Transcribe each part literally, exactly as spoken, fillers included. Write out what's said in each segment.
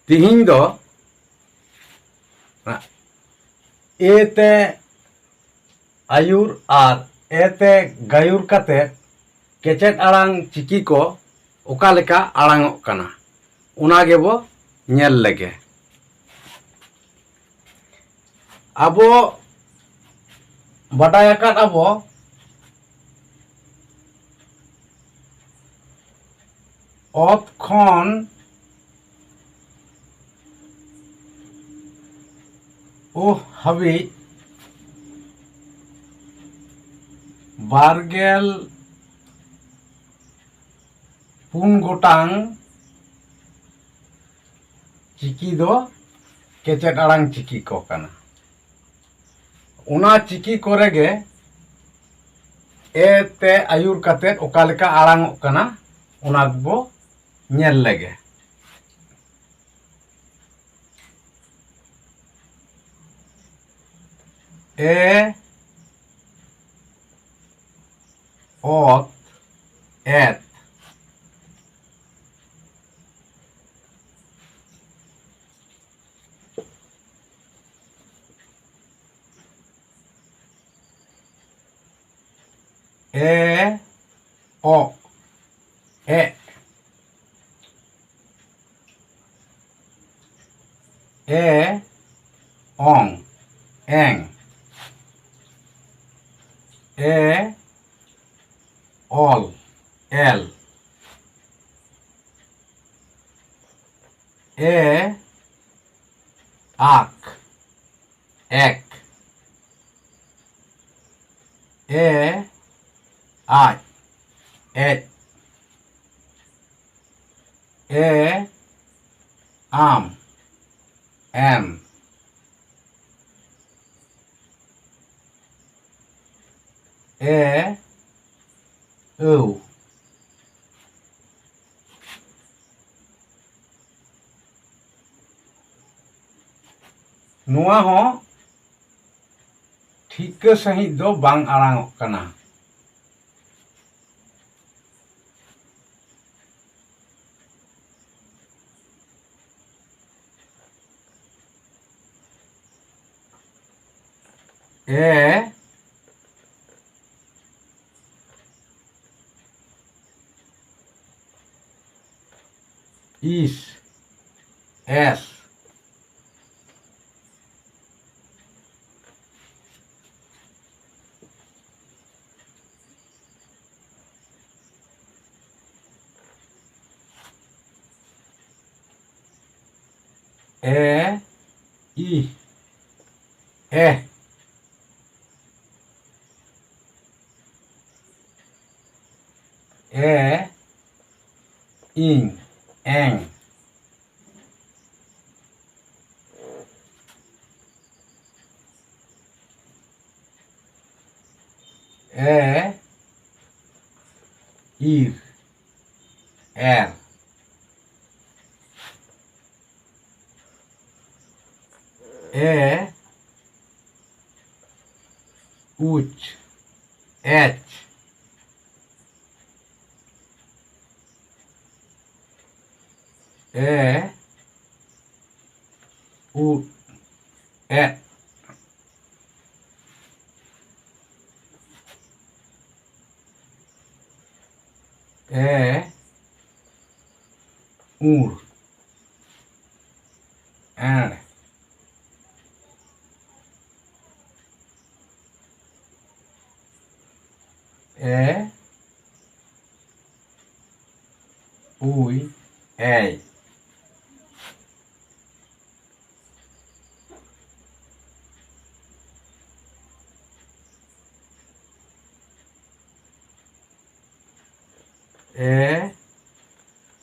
ᱛᱤᱦᱤᱧ ᱫᱚ ᱮ ᱛᱮ ᱟᱹᱭᱩᱨ ᱟᱨ ᱮ ᱛᱮ ᱜᱟᱹᱭᱩᱨ ᱠᱟᱛᱮ ᱠᱮᱪᱮᱫ ᱟᱲᱟᱝ ᱪᱤᱠᱤ ᱠᱚ ᱚᱠᱟ ᱞᱮᱠᱟ ᱟᱲᱟᱝᱚᱜ ᱠᱟᱱᱟ, ᱚᱱᱟ ᱜᱮᱵᱚ ᱧᱮᱞ ᱞᱮᱜᱮ᱾ ᱟᱵᱚ ᱵᱟᱰᱟᱭ ᱟᱠᱟᱫ ᱟᱵᱚ, ᱚᱛ ᱠᱷᱚᱱ ᱚᱦ ᱦᱟᱹᱵᱤᱡ ᱵᱟᱨᱜᱮᱞ ᱯᱩᱱ ᱜᱚᱴᱟᱝ ᱪᱤᱠᱤ ᱫᱚ ᱠᱮᱪᱮᱫ ᱟᱲᱟᱝ ᱪᱤᱠᱤ ᱠᱚ ᱠᱟᱱᱟ᱾ ᱚᱱᱟ ᱪᱤᱠᱤ ᱠᱚᱨᱮ ᱜᱮ ᱮ ᱛᱮ ᱟᱹᱭᱩᱨ ᱠᱟᱛᱮᱫ ᱚᱠᱟ ᱞᱮᱠᱟ ᱟᱲᱟᱝᱚᱜ ᱠᱟᱱᱟ, ᱚᱱᱟ ᱵᱚ ᱧᱮᱞ ᱞᱮᱜᱮ᱾ ᱮ, ᱚᱛ, ᱮᱛ᱾ ᱮ, ᱚᱜ, ᱮᱜ᱾ ᱮ, ᱚᱝ, ᱮᱝ᱾ ᱮ, ᱚᱞ, ᱮᱞ᱾ ᱮ, ᱟᱠ, ᱮᱠ᱾ ᱮ, ᱟᱡ, ᱮᱡ᱾ ᱮ, ᱟᱢ, ᱮᱢ᱾ ᱮ, ᱟᱹᱣ᱾ ᱱᱚᱣᱟ ᱦᱚᱸ ᱴᱷᱤᱠᱟᱹ ᱥᱟᱺᱦᱤᱡ ᱫᱚ ᱵᱟᱝ ᱟᱲᱟᱝᱚᱜ ᱠᱟᱱᱟ᱾ ᱮ, ᱤᱥ, ᱮᱥ᱾ ᱮ, ᱤ, ᱮ᱾ ᱮ, ᱤᱧ, ᱮᱝ᱾ ᱮ, ᱤᱨ, ᱮᱨ᱾ ᱮ, ᱩᱪ, ᱮᱪ᱾ ᱮ, ᱩ, ᱮ᱾ ᱮ, ᱩᱲ, ᱮᱸᱲ᱾ ᱮ, ᱩᱭ, ᱮᱭ᱾ ᱮ,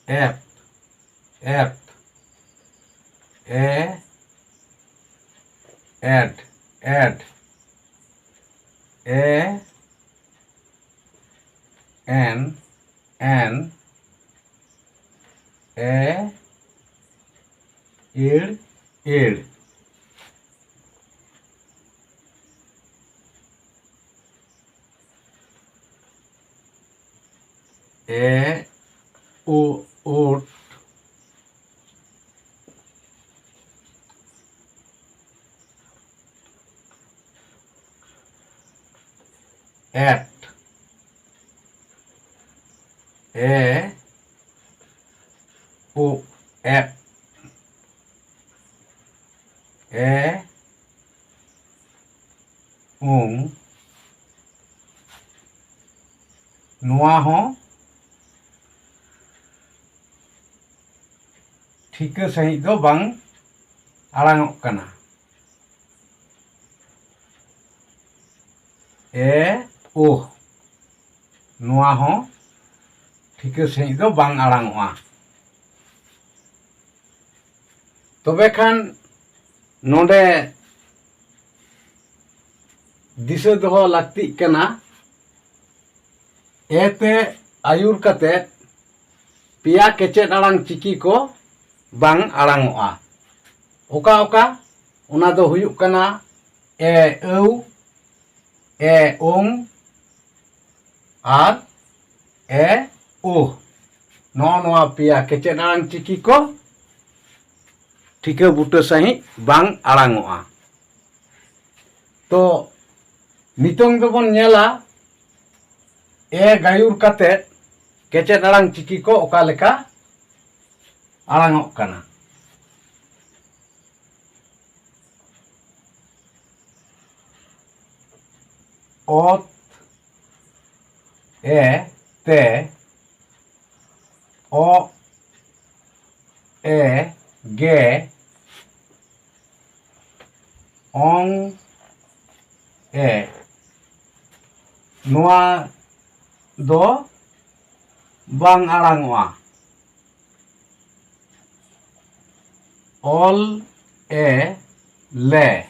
ᱮᱯ, ᱮᱯ᱾ ᱮ, ᱮᱰ, ᱮᱰ᱾ ᱮ, ᱮᱱ, ᱮᱱ᱾ ᱮ, ᱤᱲ, ᱤᱲ᱾ ᱮ, ᱳ, ᱳᱴ᱾ ᱮᱴ, ᱮ ᱩ, ᱮᱴ, ᱮ ᱩᱝ, ᱱᱚᱣᱟ ᱦᱚᱸ ᱴᱷᱤᱠᱟᱹ ᱥᱟᱺᱦᱤᱡ ᱫᱚ ᱵᱟᱝ ᱟᱲᱟᱝᱚᱜ ᱠᱟᱱᱟ᱾ ᱮ ᱳᱦ, ᱱᱚᱣᱟ ᱦᱚᱸ ᱴᱷᱤᱠᱟᱹ ᱥᱟᱺᱦᱤᱡ ᱫᱚ ᱵᱟᱝ ᱟᱲᱟᱝᱚᱜᱼᱟ᱾ ᱛᱚᱵᱮ ᱠᱷᱟᱱ ᱱᱚᱰᱮ ᱫᱤᱥᱟᱹ ᱫᱚᱦᱚ ᱞᱟᱹᱠᱛᱤᱜ ᱠᱟᱱᱟ, ᱮ ᱛᱮ ᱟᱹᱭᱩᱨ ᱠᱟᱛᱮ ᱯᱮᱭᱟ ᱠᱮᱪᱮᱫ ᱟᱲᱟᱝ ᱪᱤᱠᱤ ᱠᱚ ᱵᱟᱝ ᱟᱲᱟᱝᱚᱜᱼᱟ᱾ ᱚᱠᱟ ᱚᱠᱟ? ᱚᱱᱟ ᱫᱚ ᱦᱩᱭᱩᱜ ᱠᱟᱱᱟ ᱮ ᱟᱹᱣ, ᱮ ᱳᱝ ᱟᱨ ᱮ ᱳᱦ᱾ ᱱᱚᱜᱼᱚ ᱱᱚᱣᱟ ᱯᱮᱭᱟ ᱠᱮᱪᱮᱫ ᱟᱲᱟᱝ ᱪᱤᱠᱤ ᱠᱚ ᱴᱷᱤᱠᱟᱹ ᱵᱩᱴᱟᱹ ᱥᱟᱺᱦᱤᱡ ᱵᱟᱝ ᱟᱲᱟᱝᱚᱜᱼᱟ᱾ ᱛᱚ ᱱᱤᱛᱚᱝ ᱫᱚᱵᱚᱱ ᱧᱮᱞᱟ ᱮ ᱜᱟᱹᱭᱩᱨ ᱠᱟᱛᱮ ᱠᱮᱪᱮᱫ ᱟᱲᱟᱝ ᱪᱤᱠᱤ ᱠᱚ ᱚᱠᱟ ᱞᱮᱠᱟ ᱟᱲᱟᱝᱚᱜ ᱠᱟᱱᱟ᱾ ᱚᱛ, ᱮ, ᱛᱮ, ᱚ, ᱮ, ᱜᱮ, ᱚᱝ, ᱮ᱾ ᱱᱚᱣᱟ ᱫᱚ ᱵᱟᱝ ᱟᱲᱟᱝᱚᱜᱼᱟ᱾ ᱚᱞ, ᱮ, ᱞᱮ᱾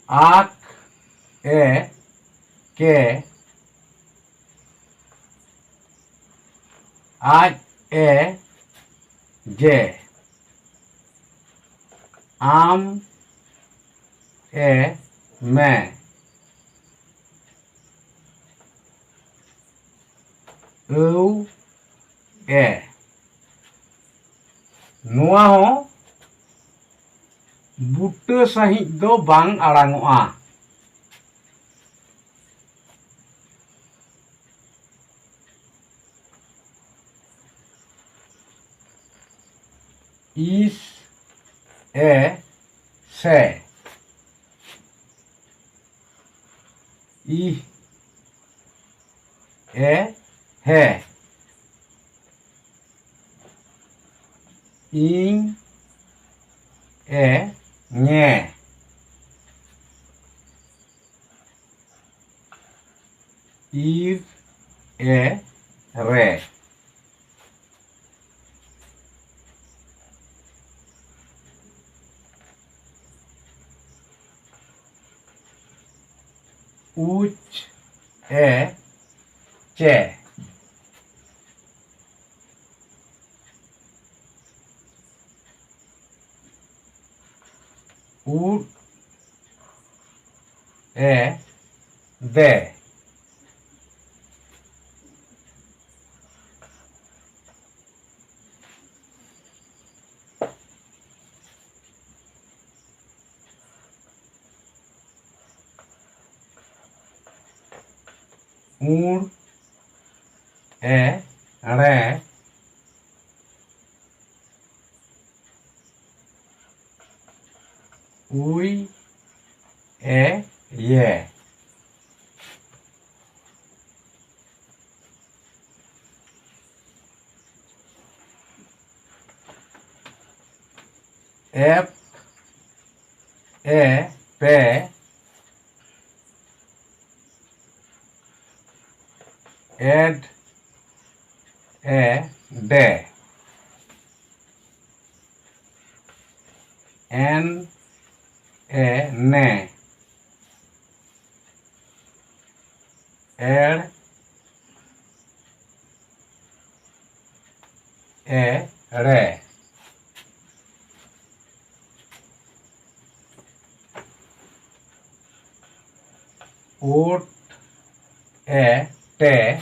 ᱟᱠ, ᱮ, ᱠᱮ᱾ ᱟᱡ, ᱮ, ᱡᱮ᱾ ᱟᱢ, ᱮ, ᱢᱮ᱾ ᱟᱹᱣ, ᱮ᱾ ᱱᱚᱣᱟ ᱦᱚᱸ ᱵᱩᱴᱟᱹ ᱥᱟᱺᱦᱤᱡ ᱫᱚ ᱵᱟᱝ ᱟᱲᱟᱝᱚᱜᱼᱟ᱾ ᱤᱥ, ᱮ, ᱥᱮ᱾ ᱤᱦ, ᱮ, ᱦᱮ᱾ ᱤᱧ, ᱮ, ᱧᱮ᱾ ᱤᱨ, ᱮ, ᱨᱮ᱾ ᱩᱪ, ᱮ, ᱪᱮ᱾ ᱩᱫ, ᱮ, ᱫᱮ᱾ ᱩᱲ, ᱮ, ᱲᱮ᱾ ᱩᱭ, ᱮ, ᱭᱮ᱾ ᱮᱯ, ᱮ, ᱯᱮ᱾ ᱮᱰ, ᱮ, ᱰᱮ᱾ ᱮᱱ, ᱮ, ᱱᱮ᱾ ᱮᱲ, ᱮ, ᱲᱮ᱾ ᱩᱴ, ᱮ, ᱴᱮ᱾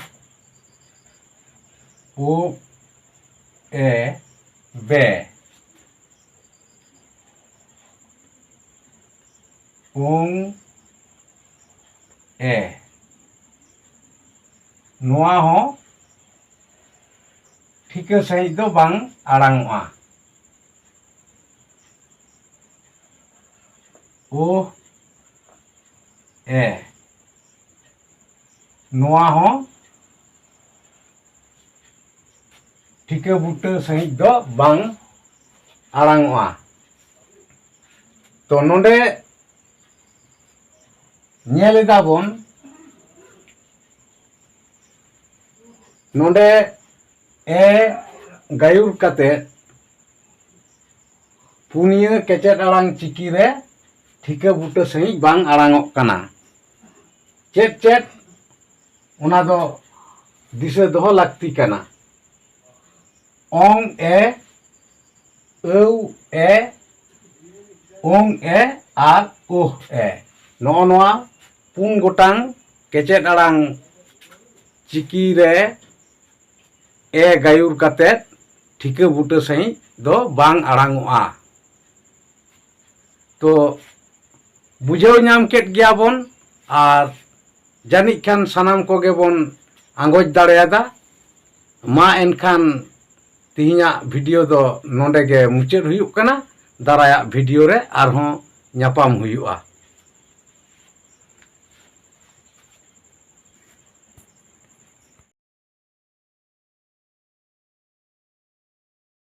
ᱩᱵ, ᱮ, ᱵᱮ᱾ ᱳᱝ ᱮ᱾ ᱱᱚᱣᱟ ᱦᱚᱸ ᱴᱷᱤᱠᱟᱹ ᱥᱟᱺᱦᱤᱡ ᱫᱚ ᱵᱟᱝ ᱟᱲᱟᱝᱚᱜᱼᱟ᱾ ᱳᱦ ᱮ᱾ ᱱᱚᱣᱟ ᱦᱚᱸ ᱴᱷᱤᱠᱟᱹ ᱵᱩᱴᱟᱹ ᱥᱟᱺᱦᱤᱡ ᱫᱚ ᱵᱟᱝ ᱟᱲᱟᱝᱚᱜᱼᱟ᱾ ᱛᱚ ᱱᱚᱰᱮ ᱧᱮᱞ ᱮᱫᱟ ᱵᱚᱱ, ᱱᱚᱰᱮ ᱮ ᱜᱟᱭᱩᱨ ᱠᱟᱛᱮ ᱯᱩᱱᱭᱟᱹ ᱠᱮᱪᱮᱫ ᱟᱲᱟᱝ ᱪᱤᱠᱤ ᱨᱮ ᱴᱷᱤᱠᱟᱹ ᱵᱩᱴᱟᱹ ᱥᱟᱺᱦᱤᱡ ᱵᱟᱝ ᱟᱲᱟᱝᱚᱜ ᱠᱟᱱᱟ᱾ ᱪᱮᱫ ᱪᱮᱫ? ᱚᱱᱟ ᱫᱚ ᱫᱤᱥᱟᱹ ᱫᱚᱦᱚ ᱞᱟᱹᱠᱛᱤ ᱠᱟᱱᱟ᱾ ᱚᱝ ᱮ, ᱟᱹᱣ ᱮ, ᱳᱝ ᱮ ᱟᱨ ᱳᱦ ᱮ᱾ ᱱᱚᱜᱼᱚ ᱱᱚᱣᱟ ᱯᱩᱱ ᱜᱚᱴᱟᱝ ᱠᱮᱪᱮᱫ ᱟᱲᱟᱝ ᱪᱤᱠᱤ ᱨᱮ ᱮ ᱜᱟᱭᱩᱨ ᱠᱟᱛᱮ ᱴᱷᱤᱠᱟᱹ ᱵᱩᱴᱟᱹ ᱥᱟᱺᱦᱤᱡ ᱫᱚ ᱵᱟᱝ ᱟᱲᱟᱝᱚᱜᱼᱟ᱾ ᱛᱚ ᱵᱩᱡᱷᱟᱹᱣ ᱧᱟᱢ ᱠᱮᱫ ᱜᱮᱭᱟ ᱵᱚᱱ, ᱟᱨ ᱡᱟᱹᱱᱤᱡ ᱠᱷᱟᱱ ᱥᱟᱱᱟᱢ ᱠᱚᱜᱮ ᱵᱚᱱ ᱟᱸᱜᱚᱪ ᱫᱟᱲᱮᱭᱟᱫᱟ᱾ ᱢᱟ ᱮᱱᱠᱷᱟᱱ ᱛᱮᱦᱮᱧᱟᱜ ᱵᱷᱤᱰᱤᱭᱳ ᱫᱚ ᱱᱚᱰᱮ ᱜᱮ ᱢᱩᱪᱟᱹᱫ ᱦᱩᱭᱩᱜ ᱠᱟᱱᱟ᱾ ᱫᱟᱨᱟᱭᱟᱜ ᱵᱷᱤᱰᱤᱭᱳ ᱨᱮ ᱟᱨᱦᱚᱸ ᱧᱟᱯᱟᱢ ᱦᱩᱭᱩᱜᱼᱟ᱾